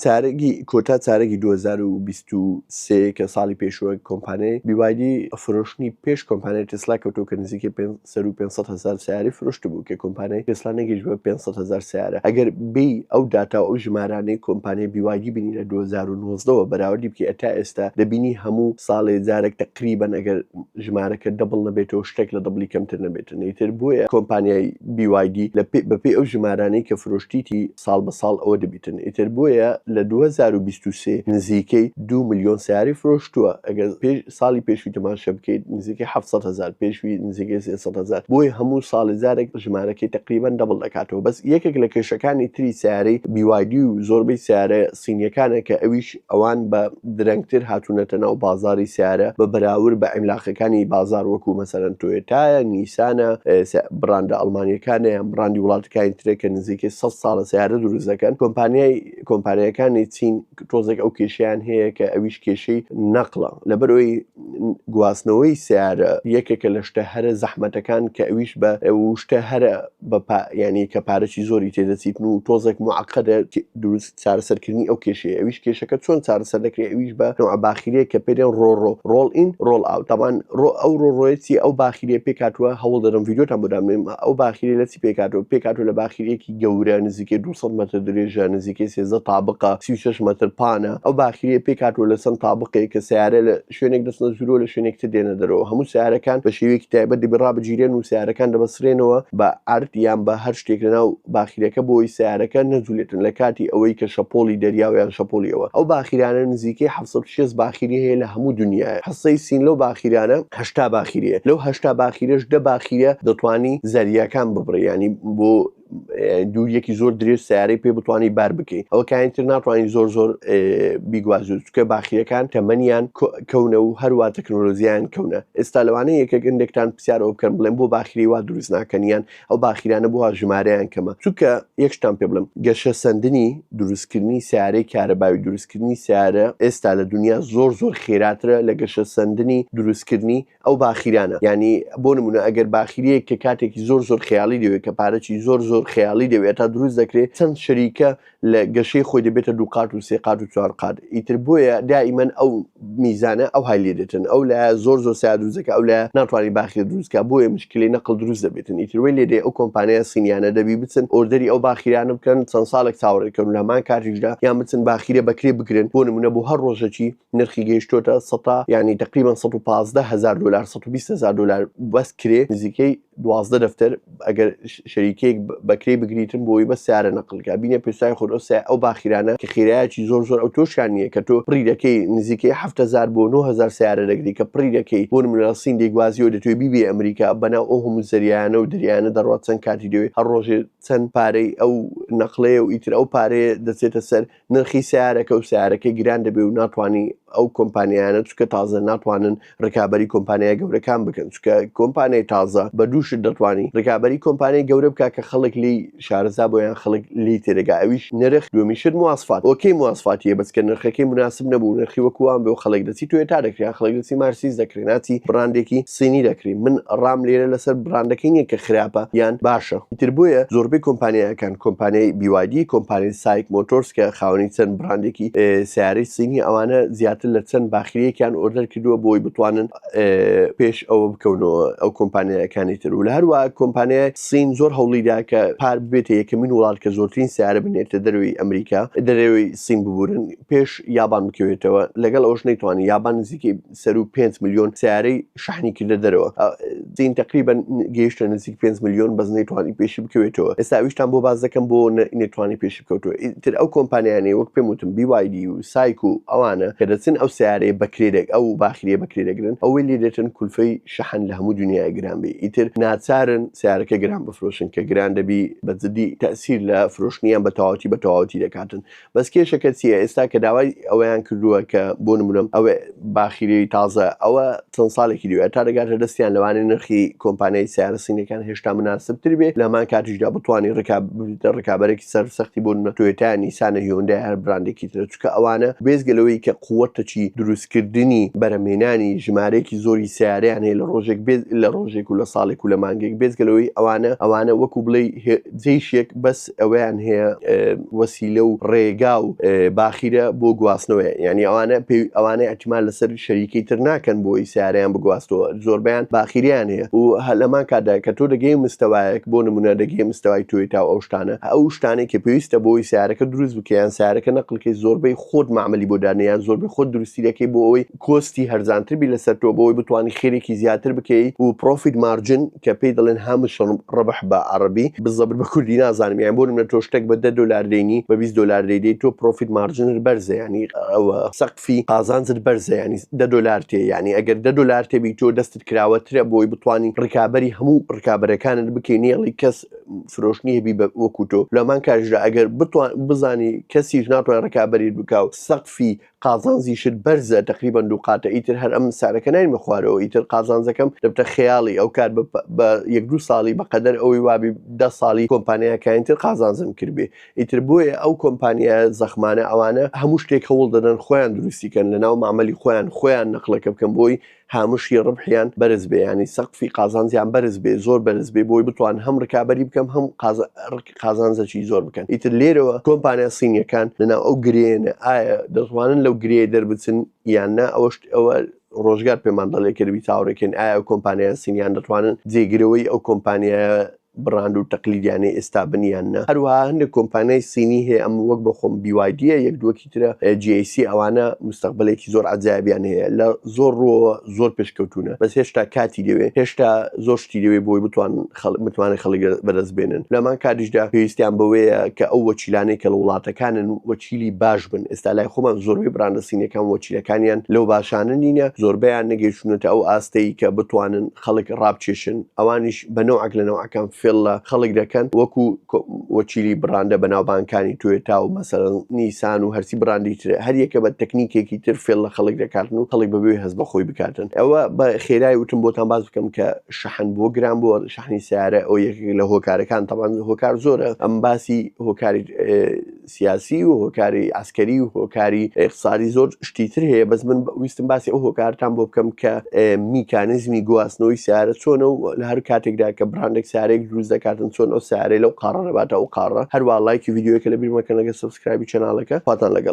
چارەگی کۆتا چارەگی 2023 کە ساڵی پێشووە کۆمپانیای BYD فرۆشتنی پێش کۆمپانیای تسلا کەوتەوە کە نزیکەی سەروو 500 هەزار سەیارەی فرۆشتبوو کە کۆمپانیای تسلا نەگەیشت بە 500 هەزار سەیارە. ئەگەر بێی ئەو داتا و ئەو ژمارانەی کۆمپانیای BYD بینی لە 2019 وە بەراوردی بکەی تا ئێستا دەبینی هەموو ساڵێ جارێک تەقریبەن ئەگەر ژمارەکە double نەبێتەوە شتێک لە double ی کەمتر نەبێتن ئیتر بۆیە کۆمپانیای BYD لە بەپێی ئەو ژمارانەی کە فرۆشتیتی ساڵ بە ساڵ ئەوە دەبیتن ئیتر بۆیە لە 2023 نزیکەی 2 ملیۆن سیارەی فرۆشتووە ئەگەر پێش ساڵی پێشوی تەماشا بکەیت نزیکەی 700 هەزار پێشوی نزیکەی 300 هەزار بۆیە هەموو ساڵی جارێک ژمارەکەی تقریبا double دەکاتەوە. بەس یەکێک لە کێشەکانی تری سیارەی BYD و زۆربەی سیارە سینیەکانە کە ئەویش ئەوان بە درەنگتر هاتوونەتە ناو بازاری سیارە بە بەراورد بە عیملاقەکانی بازار وەکو مەسەلەن تۆیۆتایە، نیسانە، بڕاندە ئەڵمانیەکانە یان بڕاندی وڵاتەکانی ترە کە نزیکەی 100 ساڵە سیارە دروست دەکەن. کۆمپانیای کۆمپانیاکانی چین تۆزێک ئەو کێشیان هەیە کە ئەویش کێشەی نەقڵە، لەبەرئەوەی گواستنەوەی سیارە یەکێکە لە شتە هەرە زەحمەتەکان کە ئەویش بە شتە هەرە بە ینی کە پارەی زۆری تێدەچیتن و تۆزێک معقدە دروست چارەسەرکردنی ئەو کێشەیە. ئەویش کێشەکە چۆن چارەسەر دەکرێت؟ ئەویش بە نوع باخیرەیەک کە پێ دێن RoRo، roll in roll out. تاوان ڕۆ ئەو RoRo یە چی ئەو باخیرەیە پێکهاتووە؟ هەوڵ دەدەم ڤیدیۆتان بۆ دابنێم. ئەو باخیرەیە لە چی پێکهاتووە؟ پێکهاتووە لە باخیرەیەکی گەورە نزیکەی 200 مەتر درێژە، نزیکەی 13 تابقە، 36 مەتر پانە. ئەو باخیرەیە پێکهاتووە لە چەند تابقێک کە سەیارە لە شوێنێک دەچنە ژوورەوە لە شوێنێک تر دێنە دەرەوە. هەموو سەیارەکان بە شێوەیەکی تایبەت دەبێت ڕابگیرێن و سەیارەکان دەبەسرێنەوە بە عەرد یان بە هەر شتێک لەناو باخیرەکە بۆی سەیارەکە نەجولێتن لە کاتی ئەوەی کە شەپۆڵی دەریا و یان شەپۆڵی ئەوە. ئەو باخیرانە نزیکەی 760 باخیری هەیە لە هەموو دنیایە. حسەی سین لەو باخیرانە 80 باخیرەیە. لەو 80 باخیرەش 10 باخیرە دەتوانی زەریاکان ببڕی، یانی بۆ دووریەکی زۆر درێژ سیارەی پێ بتوانانی بار بکەیت. ئەوە کانی تر ناتوانانی زۆر زۆر بیگوازی، چونکە باخیرەکان تەمەنیان کەونە و هەروە تەکنۆلۆژیان کەونە. ئێستا لەوانەیە یەکێک هەندێکتان پرسیارەوە بکەن بڵێن بۆ باخیری وا دروست ناکەن یان ئەو باخیرانە بۆ ژمارەیان کەمە؟ چونکە یەک شتان پێ بڵێم، گەشەسەندنی دروستکردنی سیارەی کارەباوی دروستکردنی سیارە ئێستا لە دنیا زۆر زۆر خێراترە لە گەشەسەندنی دروستکردنی ئەو باخیرانە. یعنی بۆ نمونە ئەگەر باخیرەیەک کە کاتێکی زۆر زۆر خەیاڵی دەوێت، کە پارەی زۆر زۆر خەیاڵی دەوێت تا دروست دەکرێت، چەند شەریکە لە گەشەی خۆی دەبێتە دوو قات و سێ قات و چوار قات. ئیتر بۆیە دائیمەن ئەو میزانە ئەو های لێ دێتن، ئەو لایە زۆر زۆر سیا دروست دەکات، ئەو لایە ناتوانانی باخیرە دروست کات، بۆیە مشکلەی نەقل دروست دەبێتن. ئیتر وەی لێ دێ ئەو کۆمپانیا سینیانە دەبی بچن order ی ئەو باخیرانە بکەن، چەند ساڵێک چاوەڕێ کەن و لە هەمان کاتیشدا یان بچن باخیرە بەکرێ بگرن. بۆ نمونە بۆ هەر ڕۆژێکی نرخی گەیشتۆتە سەتا یعنی تقریبا 115 هزار دلار، 120 هزار دلار بەس کرێ، نزیکەی 12 دەفتەر ئەگەر شەریکەیەک بەکرێ بگریتن بۆی بە سیارە نەقلکە. بینە پێسای خۆت ئەو ئەو باخیرانە کە خێرایەکی زۆر زۆر ئەو تۆشیان نییە کە تۆ پڕی دەکەی نزیکەی 7000 بۆ 9000 سیارە دەگری کە پڕی دەکەی بۆ نمونە لە سین دەیگوازیەوە دەتوێ بیبێ ئەمریکا، بەناو ئەو هەموو زەریایانە و دەریایانە دەڕوات، چەند کاتی دەوێت، هەر ڕۆژێ چەند پارەی ئەو نەقلەیە و ئیتر ئەو پارەیە دەچێتە سەر نرخی سیارەکە و سیارەکەی گران دەبێ و ناتوانانی ئەو کۆمپانیانە، چونکە تازە ناتوانن ڕکابەری کۆمپانیای گەورەکان بکەن، چونکە کۆمپانیای تازە بە دوو شت دەتوانی ڕکابەری کۆمپانیای گەورە بکە کە خەڵک لی شارەزا بۆیان خەڵک لی تێدەگا، ئەویش نرخ، دووەمی شت مواسفات. okay مواسفاتیە بەس کە نرخەکەی مناسب نەبوو، نرخی وەکووان بێ و خەڵک دەچی تۆیۆتا دەکرێ یان خەڵک دەچی مارسیس دەکرێ، ناچی بڕاندێکی سینی دەکری. من ڕام لێرە لەسەر بڕاندەکەی نییە کە خراپە یان باشە. ئیتر بۆیە زۆربەی کۆمپانیاکان، کۆمپانیای BYD، کۆمپانیای SAIC Motors کە خاوەنی چەند بڕاندێکی سیارەی سینی، ئەوانە زیاتر لە چەند باخیرەیەکیان order کردووە بۆی بتوانن پێش ئەوە بکەونەوە ئەو کۆمپانیاکانی تر. و لە هەروە کۆمپانیای سین زۆر هەوڵیدا کە پار ببێتە یەکەمین وڵات کە زۆرترین سیارە بنێتە دەرەوەی ئەمریکا، دەرەوەی سین ببورن، پێش یابان بکەوێتەوە. لەگەڵ ئەوش نەیتوانی، یابان نزیکەی سەروو 5 ملیۆن سیارەی شەحنی کردە دەرەوە، سین تقریبا گەیشتە نزیک 5 ملیۆن بەس نەیتوانی پێشی بکەوێتەوە. ئێستا ئەویشتان بۆ باس دەکەم بۆ نەیتوانی پێشی بکەوتەوە. ئیتر ئەو کۆمپانیانەی وەک پێم وتم BYD و SAIC و ئەوانە کە دەچن ئەو سیارەیە بەکرێ دەگ ئەو باخیرەیە بەکرێ دەگرن، ئەوەی لێ دێتن کولفەی شەحن لە هەموو دنیای گران بێ، ئیتر ناچارن سیارەکە گران بفرۆشن، کە گران دەبی بە جدی تەسیر لە فرۆشتنیان بە تەواوەتی بە تەواوەتی دەکاتن. بەس کێشەکە چییە؟ ئێستا کە داوای ئەوەیان کردووە کە بۆ نمونە ئەوە باخیرەی تازە ئەوە چەند ساڵێکی دوێ تا دەگاتە دەستیان، لەوانەیە نرخی کۆمپانیای سیارە سینەکان هێشتا مناسبتر بێ، لە هەمان کاتیشدا بتوانانی ڕکابەرێکی سەر سەختی بۆ نمونە تۆیۆتا، نیسانە، هیۆندای، هەر براندێکی ترە، چونکە ئەوانە بێزگە لەوەی کە قووەت ڕەبتەکی دروستکردنی بەرهەمهێنانی ژمارەیەکی زۆری سەیارەیان هەیە لە ڕۆژێک بێ لە ڕۆژێک و لە ساڵێک و لە مانگێک بێجگە لەوەی ئەوانە ئەوانە وەکو بڵێی جەیشێک بەس ئەوەیان هەیە وەسیلە و ڕێگا و باخیرە بۆ گواستنەوەی یعنی ئەوانە پێ ئەوانە اعتماد لەسەر شەریکەی تر ناکەن بۆی سیارەیان بگواستەوە زۆربیان باخیریان هەیە و هەلەمان کاتدا کە تۆ دەگەی مستەوایەک بۆ نمونە دەگەی مستەوای تۆیتا و ئەو شتانە ئەو شتانەی کە پێویستە بۆی سیارەکە دروست بکەیان سیارەکە نەقلکەی زۆربەی خۆت مەعمەلی بۆ دانێ یان زۆربەی خۆت دروستی دەکەی بۆ ئەوەی cost ی هەرزانتر بی لەسەر تۆ بۆ ئەوەی بتوانی خێرێکی زیاتر بکەی و profit margin کە پێی دەڵێن هامش ربح بە عەڕەبی بزەبت بە کوردی نازانم یان بۆ نمونە تۆ شتێک بە 10 دلار دێنی بە 20 دلار دەیدەی تۆ profit margin ت بەرزە ینی ئەوە سەقفی قازانجت بەرزە ینی 10 دلار تێ ینی ئەگەر 10 دلار تێبی تۆ دەستت کراوەترە بۆی بتانی ڕکابەری هەموو ڕکابەرەکانت بکەی نێڵی کەس فرۆشتنی هەبی بە وەکو تۆ لەمان کاژدا ئەگەر بتوان بزانی کەسیش ناتوانێت ڕکابەریت بکا و سەقفی قازانجیشت بەرزە تقریبا دوو قاتە ئیتر هەر ئەم سارەکە ناینمە خوارەوە ئیتر قازانجەکەم دەبتە خەیاڵی ئەو کات بە یەک دوو ساڵی بەقەدەر ئەوەی وابی دە ساڵی کۆمپانیاکانی تر قازانجم کردبێ ئیتر بۆیە ئەو کۆمپانیا زەخمانە ئەوانە هەموو شتێک هەوڵ دەدەن خۆیان دروستی کەن لەناو مەعمەلی خۆیان خۆیان نەقلەکە بکەن بۆی هامشی ڕبحیان بەرز بێ ینی سەقفی قازانجیان بەرز بێ زۆر بەرز بێ بۆی بتوان هەم ڕکابەری بکەم هەم قازانجەکی زۆر بکەن ئیتر لێرەوە کۆمپانیا سینیەکان لەناو ئەو گرێنە ئایا دەتوانن لەو گرێ دەربچن یان نا ئەوەش ئەوە ڕۆژگار پێمان دەڵێ کردبی چاوەڕێکن ئایا کۆمپانیا سینیان دەتوانن جێگرەوەی ئەو کۆمپانیا بڕاند و تەقلیدیانەی ئێستا بن یان نا. هەروەها هەندێک کۆمپانیای سینی هەیە ئەم وەک بە خۆم BYD یە یەک دووەکی ترە GAC ئەوانە مستەقبلێکی زۆر عەجایبیان هەیە لە زۆر ڕووەوە زۆر پێشکەوتوونە بەس هێشتا کاتی دەوێ هێشتا زۆر شتی دەوێ بۆی بتوان متمانەی خەڵک بەدەست بێنن لەمان کاتیشدا پێویستیان بەوەیە کە ئەو وەکیلانەی کە لە وڵاتەکانن وەکیلی باش بن ئێستا لای خۆمان زۆربەی بڕاندە سینیەکان وەکیلەکانیان لەو باشانە نینە زۆربەیان نەگەیشتونەتە ئەو ئاستەی کە بتوانن خەڵک ڕابکێشن ئەوانیش بە نەوعەک لە نەوعەکان فێڵ لە خەڵک دەکەن وەکو وەکیلی بڕاندە بەناوبانگکانی تۆیۆتا و مەسەلەن نیسان و هەرچی بڕاندی ترە هەر یەکە بە تەکنیکێکی تر فێڵ لە خەڵک دەکاتن و خەڵک بەبێ هەست بە خۆی بکاتن ئەوە بە خێرای وتم بۆتان باس بکەم کە شەحن بۆ گران بۆ شەحنی سیارە ئەو یەکێک لە هۆکارەکان تەبان هۆکار زۆرە ئەم باسی هۆکاری سیاسی و هۆکاری عسکەری و هۆکاری اقتصادی زۆر شتی تر هەیە بەس من ویستم باسی ئەو هۆکارتان بۆ بکەم کە میکانزمی گواستنەوەی سیارە چۆنە و لە هەر کاتێکدا کە بڕاندێک سیارێک دروست دەکاتن چۆن ئەو سیارەی لەو قاڕە دەباتە ئەو قاڕە هەروە لایکی ڤیدیۆکە لە بیرمەکەن لەگە subscribe ی channel ەکە خواتان لەگەڵ.